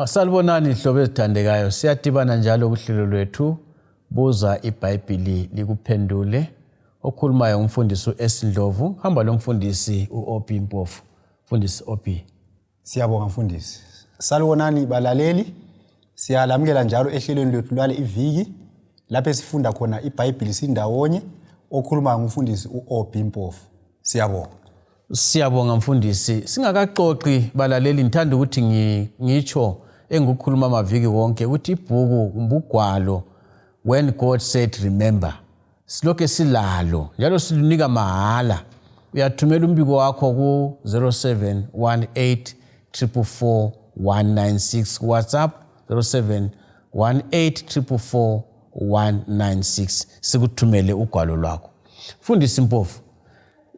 Asalibonani ihlobo ezithandekayo, siyadibana njalo kuhlelo lwethu buza ibhayibhili likuphendule. Okhulumayo umfundisi uEsindlovu, hamba lo mfundisi uOP Mpofu. Mfundisi OP. Siyabonga mfundisi. Salibonani balaleli. Siyalamukela njalo ehlelweni lethu lwale iviki lapho sifunda khona ibhayibhili sindawonye. Okhulumayo umfundisi uOP Mpofu. Siyabonga. Siyabonga mfundisi. Singakaxoxi balaleli, ngithanda ukuthi ngitsho engukhuluma amaviki wonke ukuthi ibhuku umbugwalo When God Said Remember silokho silalo njalo silunika mahala. Uyathumela umbiko wakho ku 0718444196 WhatsApp 0718444196 sikuthumele ugwalo lwakho. Mfundisi Mpofu,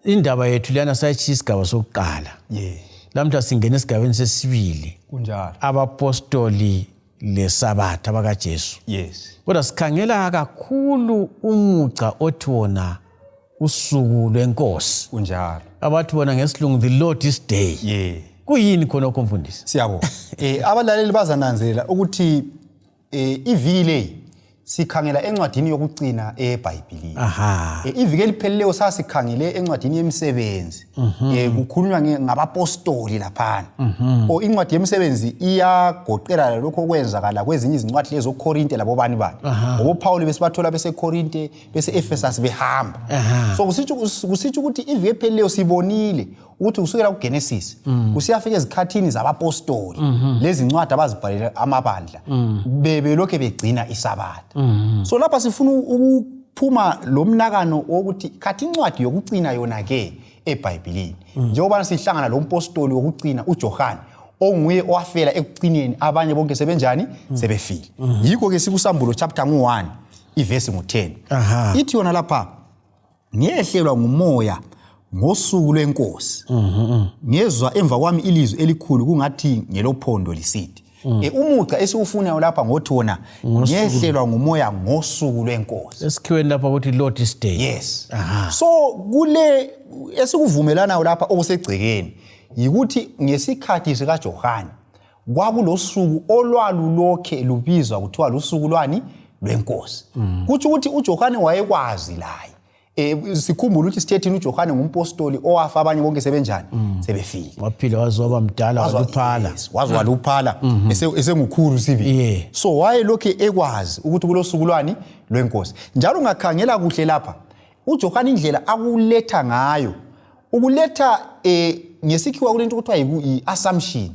indaba yethu lana sayichisa isigaba sokuqala. Lamhla singena esigabeni sesibili. Kunjalo. Abapostoli lesabatha abakaJesu. Kodwa sikhangela kakhulu umuca othi wona usuku lwenkosi. Kunjalo. Abathi bona ngesilungu the Lord's Day. Kuyini khona lokho mfundisi? Siyabonga. Abalaleli bazananzelela ukuthi iviki le sikhangela encwadini yokugcina eBhayibhelini. Iviki elipheleleyo sasikhangele encwadini yemisebenzi. Kukhulunywa ngabapostoli laphana. Incwadi yemisebenzi iyagoqela lokho okwenzakala kwezinye izincwadi lezo zoKorinte labobani bani. Ngoba Paul besibathola beseKorinte bese Ephesus behamba. So kusitsho ukuthi iviki elipheleleyo sibonile ukuthi kusukela kuGenesis kusiyafika ezikhathini zabapostoli lezi ncwadi abazibhalela amabandla bebelokho begcina isabatha. So lapha sifuna ukuphuma lomnakano wokuthi kathi incwadi yokugcina yona ke eBhayibhelini njengoba sihlangana lo mpostoli wokugcina uJohane onguye owafela ekugcineni abanye bonke sebenjani sebefile. Yikho ke sikusambulo chapter 1 iverse 10 ithi yona lapha ngiyehlelwa ngumoya ngosuku lwenkosi. Ngezwa emva kwami ilizwi elikhulu kungathi ngelophondo lisithi umuca esiufunayo lapha ngothi wona ngiyehlelwa ngumoya ngosuku lwenkosi. Esikhiweni lapha ukuthi Lord's Day. So kule esikuvumelana lapha okusegcekeni yikuthi ngesikhathi sikaJohane kwakulosuku olwalulokhe lubizwa kuthiwa lusuku lwani lwenkosi. Kuthi ukuthi uJohane wayekwazi laye. Sikhumbula ukuthi sithethini uJohane ngumpostoli owafa abanye bonke sebenjani sebefile. Waphila wazoba mdala waluphala. Waluphala esengukhulu sivi. So wayelokhe ekwazi ukuthi kulosuku lwani lwenkosi. Njalo ungakhangela kuhle lapha uJohane indlela akuletha ngayo ukuletha ngesikhiwa kulento kuthiwa yi-assumption.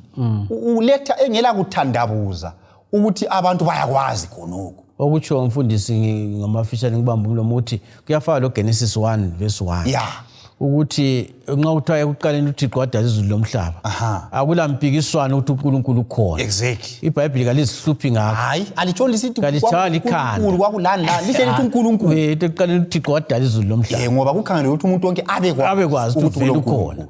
Uletha engela kuthandabuza ukuthi abantu bayakwazi khonoko. Okutsho umfundisi ngamafishane ngibamba umlomo uthi kuyafaka lo Genesis 1 verse 1. Ukuthi nxa uthiwa ekuqaleni uThixo wadala izulu lomhlaba. Akula mpikiswano ukuthi uNkulunkulu ukhona. IBhayibheli kalizihluphi ngakho. Hayi, alitshoni lisithi uNkulunkulu kwakulani la lihle lithi uNkulunkulu. Ekuqaleni uThixo wadala izulu lomhlaba. Ngoba kukhangele ukuthi umuntu wonke abekwazi ukuthi vele ukhona.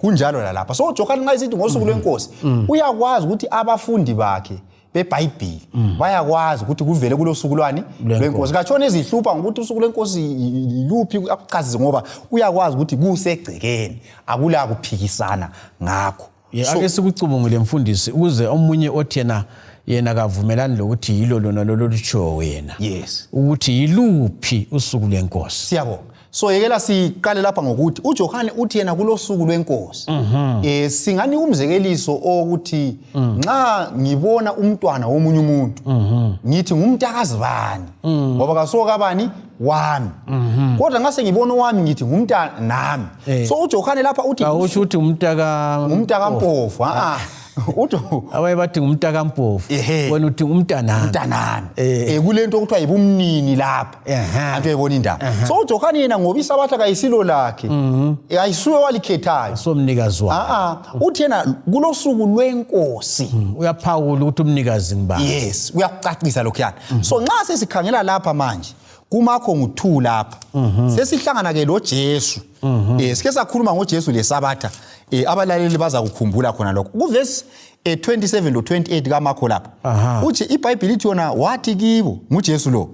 Kunjalo lapha. So uJohane nxa isithi ngosuku lwenkosi uyakwazi ukuthi abafundi bakhe beBhayibheli bayakwazi ukuthi kuvele kulosuku lwani lwenkosi. Katshona ezihlupha ngokuthi usuku lwenkosi yuphi akuchazize ngoba uyakwazi ukuthi kusegcekeni akula kuphikisana ngakho. Ake sikucubungule mfundisi ukuze omunye othi yena kavumelani lokuthi yilo lona lolutsho wena. Ukuthi yiluphi usuku lwenkosi. Siyabonga. So yekela siqale lapha ngokuthi uJohane uthi yena kulosuku lwenkosi. Singani umzekeliso ukuthi nxa ngibona umntwana womunye umuntu ngithi ngumntakazi bani ngoba kasoka bani wami. Kodwa ngase ngibona wami ngithi ngumntana nami. So uJohane lapha uthi awusho ukuthi umntaka Mpofu. Abaye bathi ngumntaka Mpofu wena uthi umntanami. Kulento okuthiwa yibumnini lapha. Antu ebona indaba. So uJohane yena ngoba isabatha kayisilo lakhe ayisuwe walikhethayo somnikazi wakhe. Uthi yena kulosuku lwenkosi uyaphawula ukuthi umnikazi ngibani. Uyakucacisa lokho yana. So nxa sesikhangela lapha manje kumakho ngu2 lapha sesihlangana ke lo Jesu. Sike sakhuluma ngoJesu lesabatha abalaleli baza kukhumbula khona lokho kuverse 27 lo 28 kaMakho lapha uthi iBhayibheli ithi yona wathi kibo nguJesu lo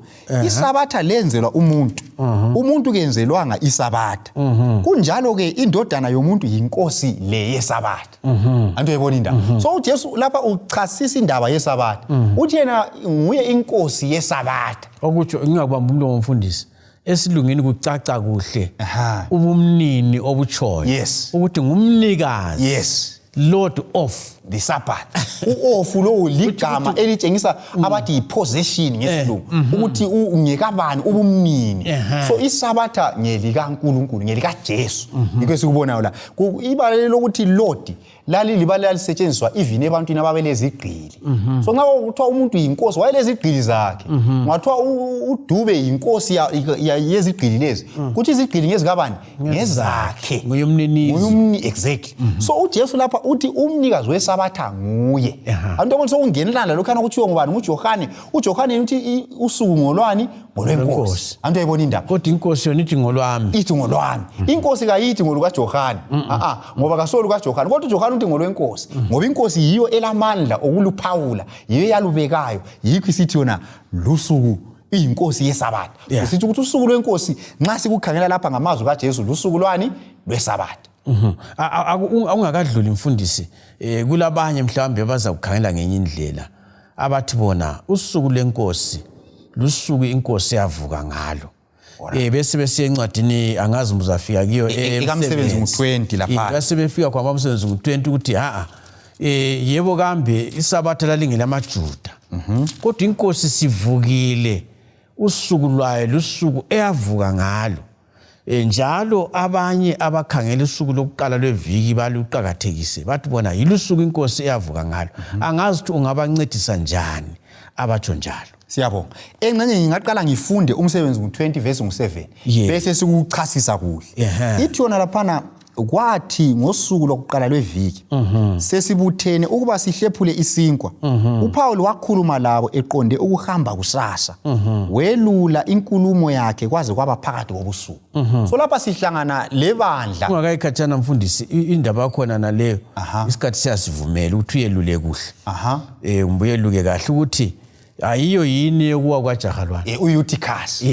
isabatha lenzelwa umuntu kenzelwanga isabatha kunjalo ke indodana yomuntu yinkosi le yesabatha antu uyibona indaba so uJesu lapha uchasisa indaba yesabatha uthi yena nguye inkosi yesabatha okutsho ngingakubamba umlomo mfundisi esilungeni kucaca kuhle ubumnini obuchoyo ukuthi ngumnikazi Lord of the Sabbath uofu lo ligama elitshengisa abathi yipossession ngesilungu ukuthi ungekabani ubumnini so isabatha ngelikaNkulunkulu ngelikaJesu yikho sikubonayo la ibalele lokuthi Lord lali libala lisetshenziswa even ebantwini ababelezigqili so nxa kuthiwa umuntu yinkosi wayelezigqili zakhe ngathiwa uDube yinkosi yezigqili lezi kuthi izigqili ngezikabani ngezakhe nguyumninizi exactly so uJesu lapha uthi umnikazi wesabatha nguye abantu abona sokungenelana lokhana kuthiwa ngubani nguJohane uJohane uthi usuku ngolwani ngolwenkosi abantu ayibona indaba kodwa inkosi yona ithi ngolwami inkosi kayithi ngoluka Johane ngoba kasolu kaJohane kodwa uJohane uthi ngolwenkosi ngoba inkosi yiyo elamandla okuluphawula yiyo yalubekayo yikho isithi yona lusuku inkosi yesabatha usithi ukuthi usuku lwenkosi nxa sikukhangela lapha ngamazwi kaJesu lusuku lwani lwesabatha ungakadluli mfundisi kulabanye mhlawumbe baza kukhangela ngenye indlela abathi bona usuku lenkosi lusuku inkosi yavuka ngalo bese besiya encwadini angazi muzafika kiyo ekamsebenzi ngo20 lapha bese befika kwabamsebenzi ngo20 ukuthi yebo kambe isabatha lalingela amaJuda kodwa inkosi sivukile usuku lwayo lusuku eyavuka ngalo njalo abanye abakhangela usuku lokuqala lweviki baluqhakathekise bathi bona yilusuku inkosi eyavuka ngalo angazi ukuthi ungabancedisa njani abatsho njalo siyabonga engcenye ngingaqala ngifunde umsebenzi ngo20 verse ngo7 bese sikuchasisa kuhle ithi yona laphana kwathi ngosuku lokuqala lweviki sesibuthene ukuba sihlephule isinkwa uPaul wakhuluma labo eqonde ukuhamba kusasa welula inkulumo yakhe kwaze kwaba phakathi kobusuku so lapha sihlangana lebandla ungakayikhathana mfundisi indaba yakhona naleyo isikhathi siyasivumela ukuthi uyelule kuhle umbuyeluke kahle ukuthi ayiyo yini yokuwa kwaJahalwana uUticus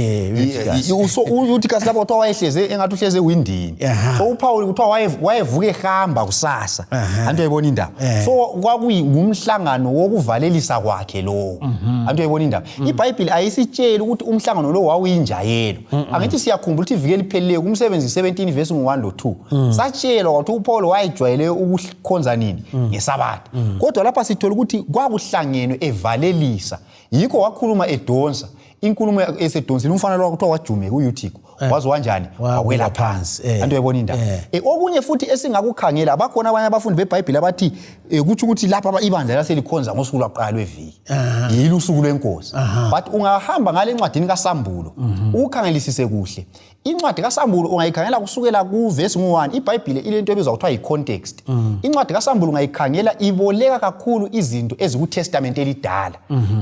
uUticus lapho uthiwa wayehleze engathi uhleze ewindini so uPaul kuthiwa wayevuka ehamba kusasa antu ayibona indaba so kwakuyingumhlangano wokuvalelisa kwakhe lo antu ayibona indaba iBhayibheli ayisitshela ukuthi umhlangano lo wawuyinjayelo angithi siyakhumbula ukuthi ivike lipheleleyo kumsebenzi 17 verse 1 lo 2 satshelwa ukuthi uPaul wayejwayele ukukhonza nini ngesabatha kodwa lapha sithola ukuthi kwakuhlangenwe evalelisa yikho wakhuluma edonsa inkulumo esedonsini umfana lo kuthiwa wajume uYuthiko wazi kanjani wawela phansi antu uyibona indaba okunye futhi esingakukhangela abakhona abanye abafundi beBhayibheli abathi kuthi ukuthi lapha ibandla laselikhonza ngosuku lwaqala lweviki yilusuku lwenkosi but ungahamba ngale ncwadini kaSambulo ukukhangelisise kuhle incwadi kaSambulo ungayikhangela kusukela kuverse 1 iBhayibheli ilento ebizwa kuthiwa yicontext incwadi kaSambulo ungayikhangela iboleka kakhulu izinto ezikuTestament elidala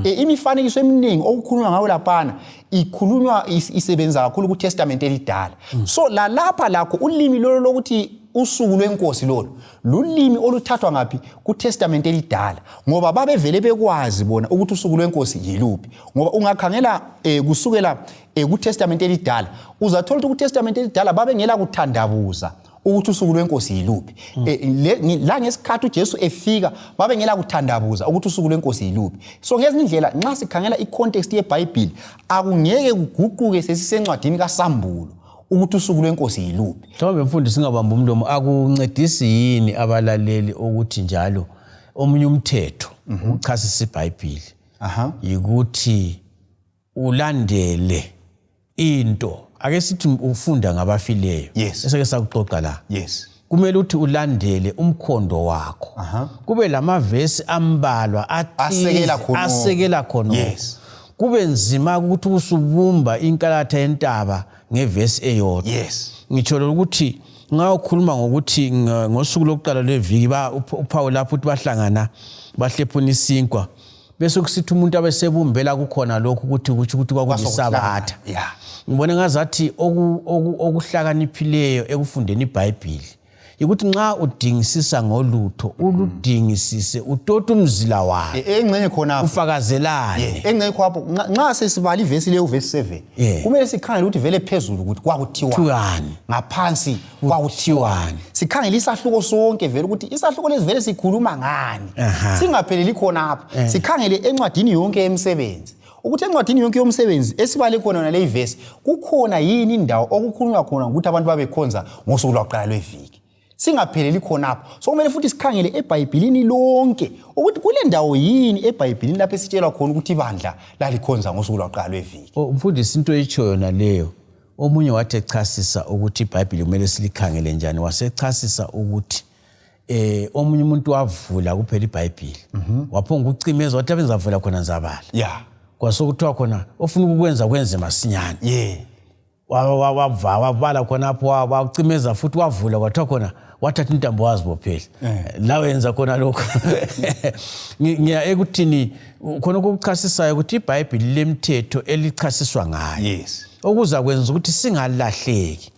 imifanekiso eminingi okukhulunywa ngayo laphana ikhulunywa isebenza kakhulu kuTestament elidala so lapha lakho ulimi lolo lokuthi usuku lwenkosi lolo lulimi oluthathwa ngapi kuTestament elidala ngoba babevele bekwazi bona ukuthi usuku lwenkosi yiluphi ngoba ungakhangela kusukela kuTestament elidala uzathola ukuthi kuTestament elidala babengela kuthandabuza ukuthi usuku lwenkosi yiluphi la ngesikhathi uJesu efika babengela kuthandabuza ukuthi usuku lwenkosi yiluphi so ngezinye indlela nxa sikhangela icontext yeBhayibheli akungeke kuguquke sesisencwadini kaSambulo ukuthi usuku lwenkosi yiluphi mhlawumbe mfundisi singabamba umlomo akuncedisi yini abalaleli ukuthi njalo omunye umthetho uchasisa iBhayibheli yikuthi ulandele into ake sithi ufunda ngabafileyo eseke sakuxoxa la kumele uthi ulandele umkhondo wakho kube lamavesi ambalwa asekela khona kube nzima ukuthi usubumba inkalatha yentaba ngevesi eyodwa ngitsho ukuthi nxa ukhuluma ngokuthi ngosuku lokuqala lweviki uPaul lapho uthi bahlangana bahlephuna isinkwa bese kusithi umuntu abesebumbela kukhona lokho ukuthi kwakuyisabatha ngibona ngazathi okuhlakaniphileyo ekufundeni iBhayibheli ukuthi nxa udingisisa ngolutho uludingisise utota umzila wakhe engcenye khona ufakazelane engcenye khapho nxa sesibala ivesi le uvesi 7 kumele sikhangele ukuthi vele phezulu ukuthi kwakuthiwani ngaphansi kwakuthiwani sikhangele isahluko sonke vele ukuthi isahluko lesivele sikhuluma ngani singapheleli khona apha sikhangele encwadini yonke emsebenzi ukuthi encwadini yonke yomsebenzi esibale khona na le verse kukhona yini indawo okukhulunywa khona ukuthi abantu babekhonza ngosuku lwakuqala lweviki singapheleli khona apho so kumele futhi sikhangele eBhayibhelini lonke ukuthi kule ndawo yini eBhayibhelini lapho esitshelwa khona ukuthi ibandla lalikhonza ngosuku lwakuqala lweviki mfundisi into etshoyo yona leyo omunye wathi echasisa ukuthi iBhayibheli kumele silikhangele njani wasechasisa ukuthi omunye umuntu wavula kuphela iBhayibheli waphonga ukucimeza wathi abenzavula khona nzabala kwasokuthiwa khona ofuna ukukwenza kwenze masinyane wavala khona apho wacimeza futhi wavula kwathiwa khona wathatha intambo wazibophela la wenza khona lokho ngiya ekuthini khona ukuchasisayo ukuthi iBhayibheli lemithetho elichasiswa ngayo okuza kwenza ukuthi singalahleki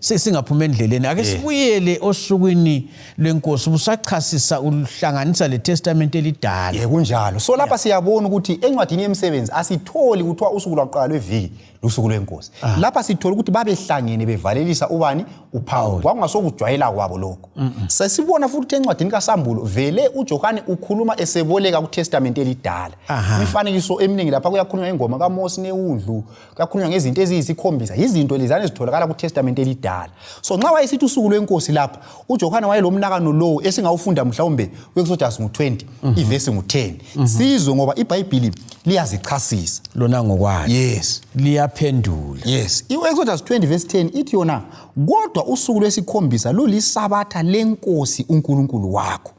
singaphuma endleleni ake sibuyele osukwini lwenkosi busachasisa uhlanganisa leTestament elidala kunjalo so lapha siyabona ukuthi encwadini yemsebenzi asitholi kuthiwa usuku lwakuqala lweviki lusuku lwenkosi lapha sithola ukuthi babehlangene bevalelisa ubani uPaul kwakungasokujwayela kwabo lokho sesibona futhi encwadini kaSambulo vele uJohane ukhuluma eseboleka kuTestament elidala imifanekiso eminingi lapha kuyakhulunywa ingoma kaMose neundlu kuyakhulunywa ngezinto eziyisikhombisa izinto lezana ezitholakala kuTestament elidala so nxa wayesithi usuku lwenkosi lapha uJohane wayelomnakano lowo esingawufunda mhlawumbe kuExodus 20 ivesi 10 sizwe ngoba iBhayibheli liyazichasisa lona ngokwayo liyaphendula iExodus 20 verse 10 ithi yona kodwa usuku lwesikhombisa lulisabatha lenkosi uNkulunkulu wakho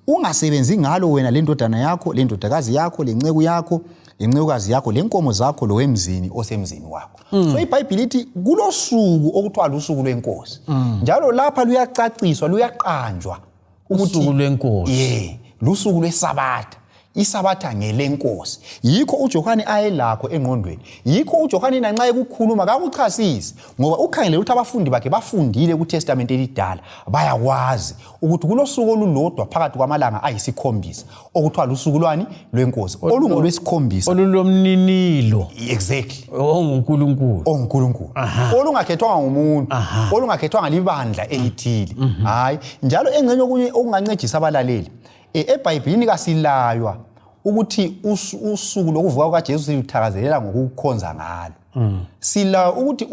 ungasebenzi ngalo wena lendodana yakho lendodakazi yakho lenceku yakho lencekokazi yakho lenkomo zakho lowemzini osemzini wakho so iBhayibheli ithi kulosuku okuthiwa lusuku lwenkosi njalo lapha luyacaciswa luyaqanjwa usuku lwenkosi lusuku lwesabatha isabatha ngelenkosi yikho uJohane ayelakho engqondweni yikho uJohane nanxa ekukhuluma kakuchasisi ngoba ukhangele ukuthi abafundi bakhe bafundile kuTestament elidala bayakwazi ukuthi kulosuku olulodwa phakathi kwamalanga ayisikhombisa okuthiwa lusuku lwani lwenkosi olungolwesikhombisa olulomninilo onguNkulunkulu olungakhethwanga ngumuntu olungakhethwanga libandla elithile hayi njalo engcenye okunye okungancedisa abalaleli eBhayibhelini kasilaywa ukuthi usuku lokuvuka kukaJesu siluthakazelela ngokukhonza ngalo sila ukuthi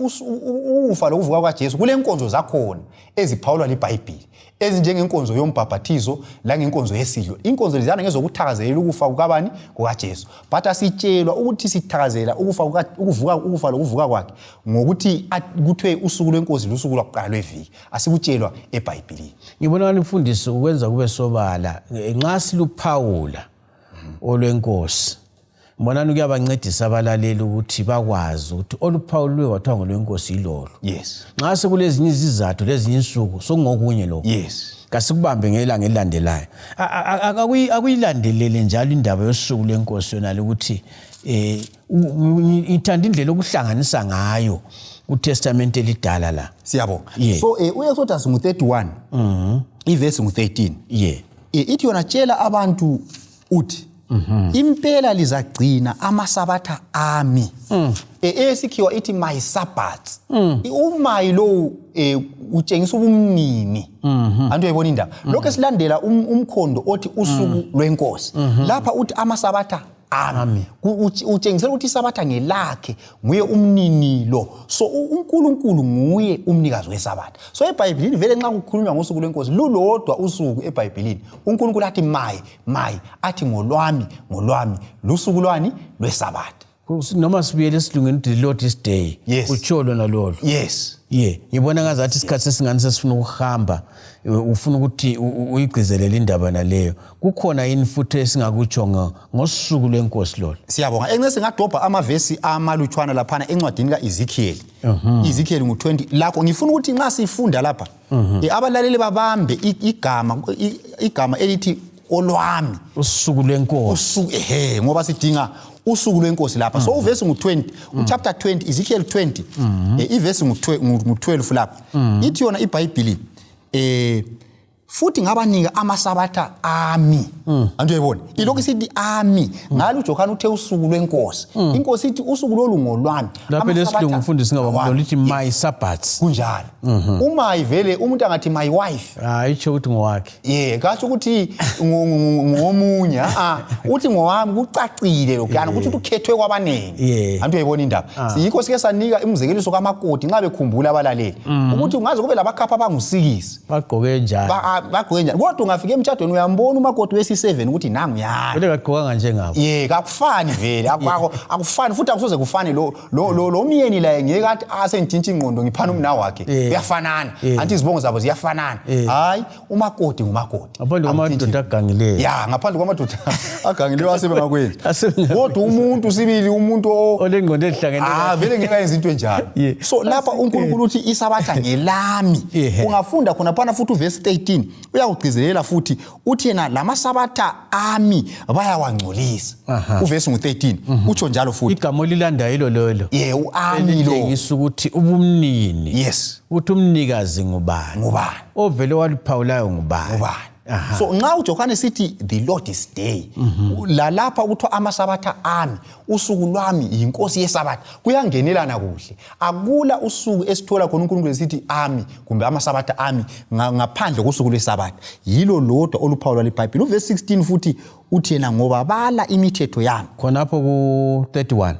ufa lokuvuka kukaJesu kule nkonzo zakhona eziphawulwa liBhayibheli ezinjengenkonzo yombhabhathizo la ngenkonzo yesidlo inkonzo lezana ngezokuthakazelela ukufa kukabani kukaJesu but asitshelwa ukuthi sithakazela ukufa lokuvuka kwakhe ngokuthi kuthiwe usuku lwenkosi lusuku lwakuqala lweviki asikutshelwa eBhayibhelini ngibona umfundisi ukwenza kube sobala nxa siluphawula olwenkosi mbonani kuyabancedisa abalaleli ukuthi bakwazi ukuthi oluphawulwe wathiwa ngolwenkosi ilolo nxa sekulezinye izizathu lezinye insuku sokungokunye lokho kasikubambe ngelanga elilandelayo akuyilandelele njalo indaba yosuku lwenkosi yona ukuthi ithanda indlela okuhlanganisa ngayo uTestament elidala la siyabonga so uExodus 31 ivesi 13 ithi yona tshela abantu uthi impela lizagcina amasabatha ami esikhiwa ithi my sabbaths umayi lo utshengisa ubumnini antu uyayibona indaba lokho silandela umkhondo othi usuku lwenkosi lapha uthi amasabatha ami utshengisela ukuthi isabatha ngelakhe nguye umninilo so uNkulunkulu nguye umnikazi wesabatha so eBhayibhelini vele nxa kukhulunywa ngosuku lwenkosi lulodwa usuku eBhayibhelini uNkulunkulu athi my athi ngolwami lusuku lwani lwesabatha noma sibuyele esilungeni ukuthi Lord's Day utsho lona lolo ngibona ngazathi isikhathi sesingani sesifuna ukuhamba ufuna ukuthi uyigcizelele indaba naleyo kukhona yini futhi esingakutsho ngosuku lwenkosi lolo siyabonga engcese ngadobha amavesi amalutshwana laphana encwadini kaEzekiel Ezekiel 20 lakho ngifuna ukuthi nxa sifunda lapha abalaleli babambe igama elithi olwami usuku lwenkosi ngoba sidinga usuku lwenkosi lapha so uvesi ngu20 uchapter 20 Ezekiel 20 ivesi ngu12 lapha ithi yona iBhayibheli futhi ngabanika amasabatha ami antu uyayibona ilokhu sithi ami ngalo uJohane uthe usuku lwenkosi inkosi ithi usuku lolu ngolwami lapha lesilungu mfundisi ngababona lithi my sabbaths kunjalo uma ivele umuntu angathi my wife itsho ukuthi ngowakhe kasho ukuthi ngomunye uthi ngowami kucacile lokuyana ukuthi ukhethwe kwabanengi antu uyayibona indaba siyikho sike sanika imizekeliso kamakoti nxa bekhumbula abalaleli ukuthi ungaze kube labakhapha abangusikisi bagqoke njalo bagqoke njalo kodwa ungafika emtshadweni uyambona umakoti wesi7 ukuthi nangu yana vele kagqokanga njengabo kakufani vele akufani futhi akusoze kufane lo myeni la ngeke athi asentshintshi ingqondo ngiphana umna wakhe uyafanana anti izibongo zabo ziyafanana hayi umakoti ngumakoti ngaphandle kwamadoda agangileyo ngaphandle kwamadoda agangileyo asebengakwenza kodwa umuntu sibili umuntu olengqondo ehlangene vele ngeke ayenze into enjalo so lapha uNkulunkulu uthi isabatha ngelami ungafunda khona phana futhi uverse 13 uyakugcizelela futhi uthi yena lamasabatha ami bayawangcolisa uverse 13 utsho njalo futhi igama lilandayo hilo lolo uami lo ngisa ukuthi ubumnini yes uthi umnikazi ngubani ovele waliphawulayo ngubani so nxa uJohane sithi the Lord is day la lapha kuthiwa amasabatha ami usuku lwami yinkosi yesabatha kuyangenelana kuhle akula usuku esithola khona uNkulunkulu esithi ami kumbe amasabatha ami ngaphandle kosuku lwesabatha yilo lodwa oluphawulwa leBhayibheli uverse 16 futhi uthi yena ngoba bala imithetho yami khonapho ku 31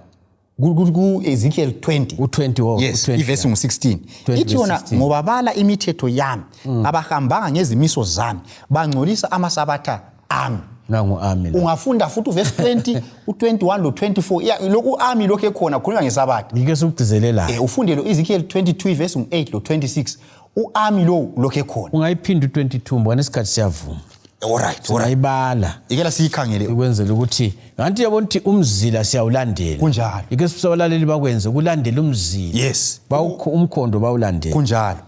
ku Ezekiel 20 yes iverse 16 ithi yona ngoba bala imithetho yami abahambanga ngezimiso zami bangcolisa amasabatha ami nangu ami ungafunda futhi uverse 20 u21 lo 24 lokhu ami lokho ekhona khulunywa ngesabatha ngike sikugcizelela ufunde lo Ezekiel 22 verse 8 lo 26 uami lokho ekhona ungayiphinda u22 mbona isikhathi siyavuma alright ayibala ikela siyikhangele ukwenzela ukuthi kanti yabona ukuthi umzila siyawulandela kunjalo ike sisabalaleli bakwenze kulandela umzila yes umkhondo bawulandela kunjalo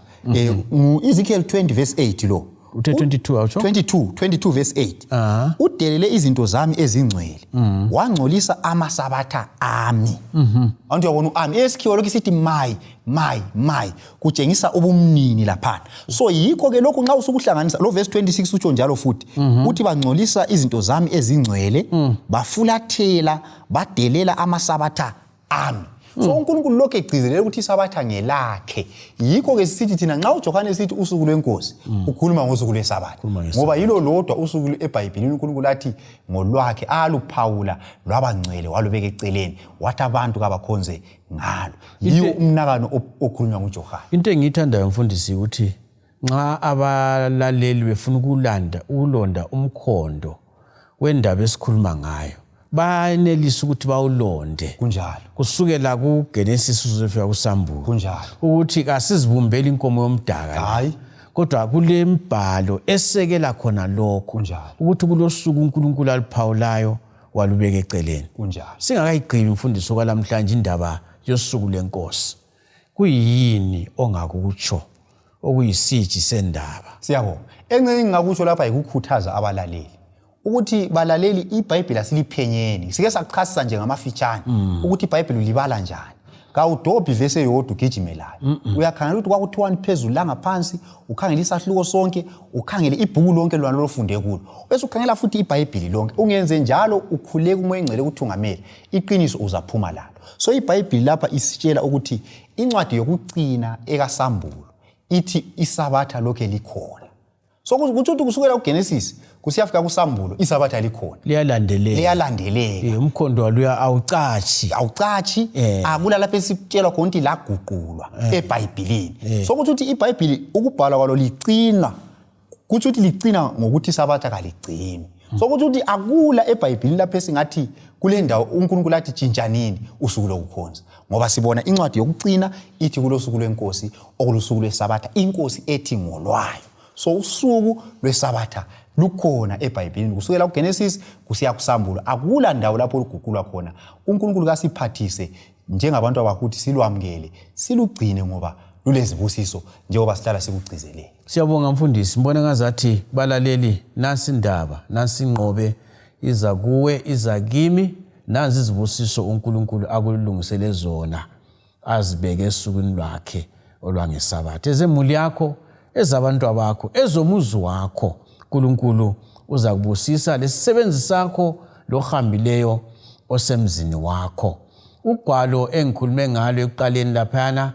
Ezekiel 20 verse 8 lo uthe 22 awutsho 22 verse 8 udelele izinto zami ezingcwele wangcolisa amasabatha ami antu yabona uami esikhiwo lokho sithi my kutshengisa ubumnini lapha so yikho ke lokho nxa usukuhlanganisa lo verse 26 utsho njalo futhi uthi bangcolisa izinto zami ezingcwele bafulathela badelela amasabatha ami so uNkulunkulu lokho egcizelela ukuthi isabatha ngelakhe yikho ke sithi thina nxa uJohane sithi usuku lwenkosi ukhuluma ngosuku lwesabatha ngoba yilo lodwa usuku eBhayibhelini uNkulunkulu athi ngolwakhe aluphawula lwabangcwele walubeka eceleni wathi abantu kabakhonze ngalo yiwo umnakano okhulunywa nguJohane into engiyithandayo mfundisi ukuthi nxa abalaleli befuna ukulonda umkhondo wendaba esikhuluma ngayo bayenelisa ukuthi bawulonde kunjalo kusukela ku Genesis uzofika kuSambulo kunjalo ukuthi kasizibumbele inkomo yomdaka hayi kodwa kule mbhalo esekela khona lokho kunjalo ukuthi kulosuku uNkulunkulu aliphawulayo walubeka eceleni kunjalo singakayigqibi imfundiso kwalamhlanje indaba yosuku lenkosi kuyini ongakutsho okuyisiji sendaba siyabonga engcenye ngakutsho lapha ikukhuthaza abalaleli ukuthi balaleli iBhayibheli asiliphenyeni sike sachasisa nje ngamafitshane ukuthi iBhayibheli libala njani kawudobhi verse eyodwa ugijimelayo uyakhangela ukuthi kwakuthiwani phezulu la ngaphansi ukhangela isahluko sonke ukhangele ibhuku lonke lwana lofunde kulo bese ukhangela futhi iBhayibheli lonke ungenze njalo ukhuleke umoya engcwele ukuthungamela iqiniso uzaphuma lalo so iBhayibheli lapha isitshela ukuthi incwadi yokugcina ekaSambulo ithi isabatha lokho likhona so kuthi kusukela kuGenesis kusiyafika kuSambulo isabatha likhona liyalandeleka umkhondo waluya awucathi akula lapha esitshela khona ukuthi laguqulwa eBhayibhelini so kuthi iBhayibheli ukubhala kwalo licina kuthi licina ngokuthi isabatha kaligcini so kuthi akula eBhayibhelini lapha esingathi kule ndawo uNkulunkulu athi tshintshanini usuku lokukhonza ngoba sibona incwadi yokucina ithi kulosuku lwenkosi okulusuku lwesabatha inkosi ethi ngolwayo so usuku lwesabatha lukhona eBhayibhelini kusukela kuGenesis kusiya kuSambulo akula ndawo lapho oluguqulwa khona uNkulunkulu kasiphathise njengabantu abakuthi silwamkele silugcine ngoba lulezibusiso njengoba sihlala sikugcizelele siyabonga mfundisi mbona ngazathi balaleli nasi indaba nasi ingqobe iza kuwe iza kimi nazi izibusiso uNkulunkulu akulungisele zona azibeke esukwini lwakhe olwangesabatha ezemuli yakho ezabantu abakho, ezomuzi wakho. uNkulunkulu uza kubusisa lesisebenzi sakho lohambileyo osemzini wakho. Ugwalo engikhulume ngalo ekuqaleni laphana,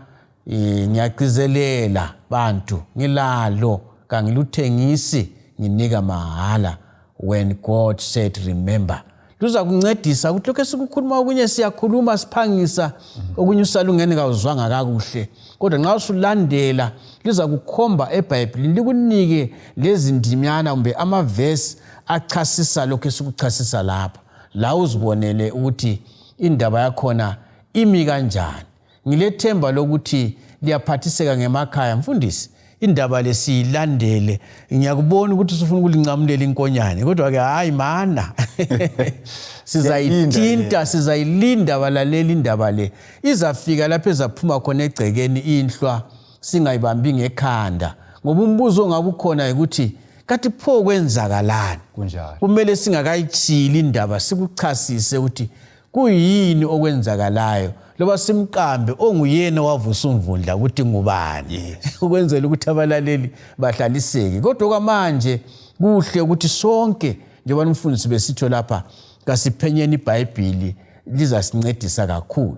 ngiyagcizelela bantu, ngilalo kangiluthengisi, nginika mahala. When God said remember, luza kuncedisa ukuthi lokho esikukhuluma okunye siyakhuluma siphangisa, okunye usalungene kawuzwanga kakuhle, kodwa nxa usulandela liza kukhomba eBhayibhelini likunike lezi ndimyana kumbe amavesi achasisa lokho esikuchasisa lapha, la uzibonele ukuthi indaba yakhona imi kanjani. Ngilethemba lokuthi liyaphathiseka ngemakhaya. Mfundisi, indaba lesiyilandele. Ngiyakubona ukuthi usufuna ukulincamulela inkonyane, kodwa ke hayi mana sizayithinta, sizayilinda balaleli indaba le. Izafika lapho ezaphuma khona egcekeni inhlwa, singayibambi ngekhanda, ngoba umbuzo ongabukhona ukuthi kathi pho kwenzakalani. Kunjalo Kumele singakayithili indaba sikuchasise ukuthi kuyini okwenzakalayo, loba simqambe onguyena wavusa umvundla ukuthi ngubani, ukwenzela ukuthi abalaleli bahlaliseke. Kodwa kwamanje kuhle ukuthi sonke njengoba umfundisi besitsho lapha, kasiphenyeni iBhayibhili lizasincedisa kakhulu.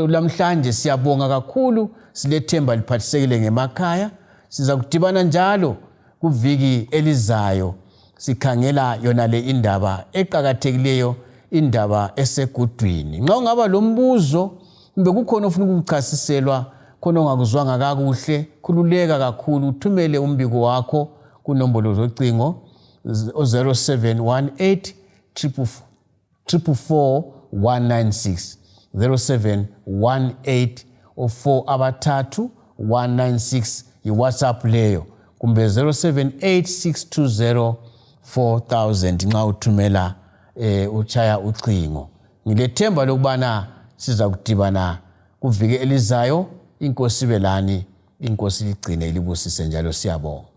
Lamhlanje siyabonga kakhulu, silethemba liphathisekile ngemakhaya. Siza kudibana njalo kuviki elizayo sikhangela yona le indaba eqhakathekileyo, indaba esegudwini. Nxa ungaba lombuzo kumbe kukhona ofuna ukuchasiselwa khona ongakuzwanga kakuhle, khululeka kakhulu, uthumele umbiko wakho kunombolo zocingo 0718 444 196 0718 4 196 yiWhatsApp leyo, kumbe 078620 4000 nxa uthumela uchaya ucingo. Ngilethemba lokubana siza kudibana kuviki elizayo. Inkosi belani, inkosi ligcine ilibusise njalo. Siyabonga.